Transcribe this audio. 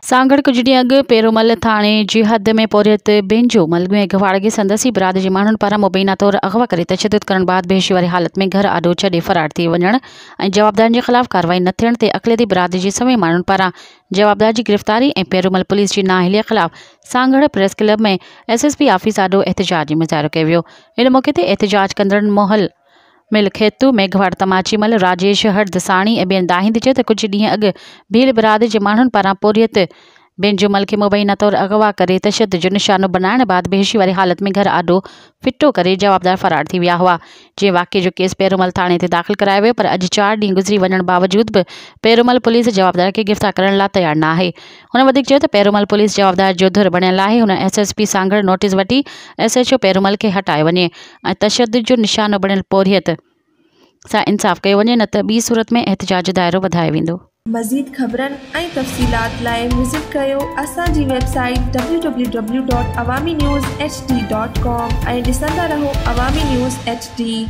سانگهڙ، ڪجهه ڏينهن اڳ پيرومل ٿاڻي جي حد ۾ پورهيت بينجو مل ميگهواڙ کي سندس ئي برادري جي ماڻهن پاران مبينا طور اغوا ڪري تشدد ڪرڻ بعد بيهوشي واري حالت ۾ گهر آڏو ڇڏي فرار ٿي وڃڻ ۽ جوابدارن جي خلاف ڪارروائي نه ٿيڻ تي اقليتي برادري جي سوين ماڻهن پاران جوابدار جي گرفتاري ۽ پيرومل پوليس جي نااهلي خلاف Sanghar press club ۾ S S P office آڏو احتجاجي مظاهرو ڪيو ويو. ان موقعي تي احتجاج ڪندڙن مهل مل کيتو، ميگهواڙ تماچي مل، راجيش هردساڻي ۽ ٻين دانهيندي چيو ته ڪجهه ڏينهن اڳ ڀيل برادري جي ماڻهن پاران پورهيت بينجومل کي مبينا طور اغوا ڪري تشدد جو نشانو بنائڻ بعد بيهوشي واري حالت ۾ گهر آڏو ڦٽو ڪري جوابدار فرار ٿي ويا هئا جنهن واقعي جو ڪيس پيرومل ٿاڻي تي داخل ڪرايو ويو پر اڄ چار ڏينهن گذري وڃڻ باوجود به پيرومل پوليس جوابدار کي گرفتار ڪرڻ لا تيار نه آهي هن وڌيڪ چيو ته پيرومل پوليس جوابدار جو ڌر بڻيل آهي هن S S P Sanghar notice وٺي ايس ايڇ او پيرومل کي هٽايو وڃي ۽ تشدد جو نشانو بڻيل پورهيت سان انصاف ڪيو وڃي نه ته ٻي صورت ۾ احتجاج جو دائرو وڌايو ويندو. مزيد خبرن ۽ تفصيلات لاء وزٽ ڪريو اسان جي web site W W W dot Awami news H D dot com ۽ ڏسندا رهو عوامي نيوز ايڇ ڊي.